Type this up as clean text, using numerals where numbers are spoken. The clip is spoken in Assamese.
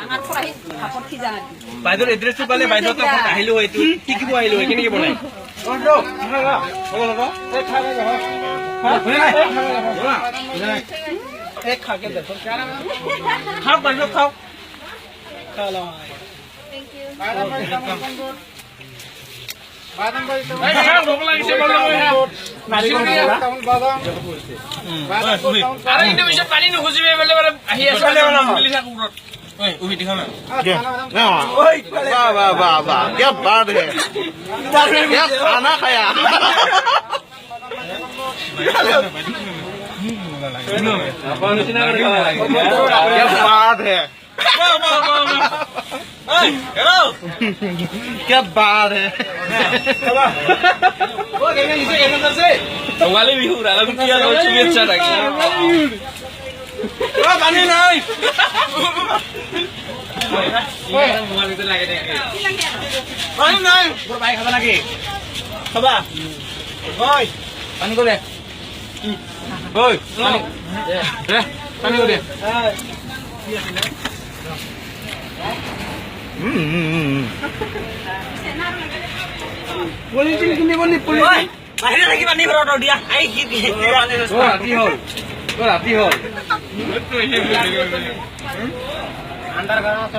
ডাঙৰ খৰাহীত ভাপত সিজা নাকি। বাইদেউৰ এড্ৰেছটো পালে বাইদেউৰ তাত আহিলো হয়, এইটো শিকিব আহিলো হয় কেনেকে বনাই। খাওক বাইদেউ, খাওক। পানী নুখুজিবি আহি আছে। वाह वाह वाह वाह, क्या बात है, क्या खाना खाया। क्या बात है, क्या बात है। ৰঙালী বিহু শুভেচ্ছা থাকে। পানী নাই, পানী নাই। খাবা নাকি? খাবা? পানী কৰে পানী কৰে। পলিথিন কিনিব নি? পলিথিন বাহিৰে থাকি পানী ভৰাব দিয়া। ৰাতি হ'ল, ৰাতি হ'ল। আন্ধাৰ ঘৰত।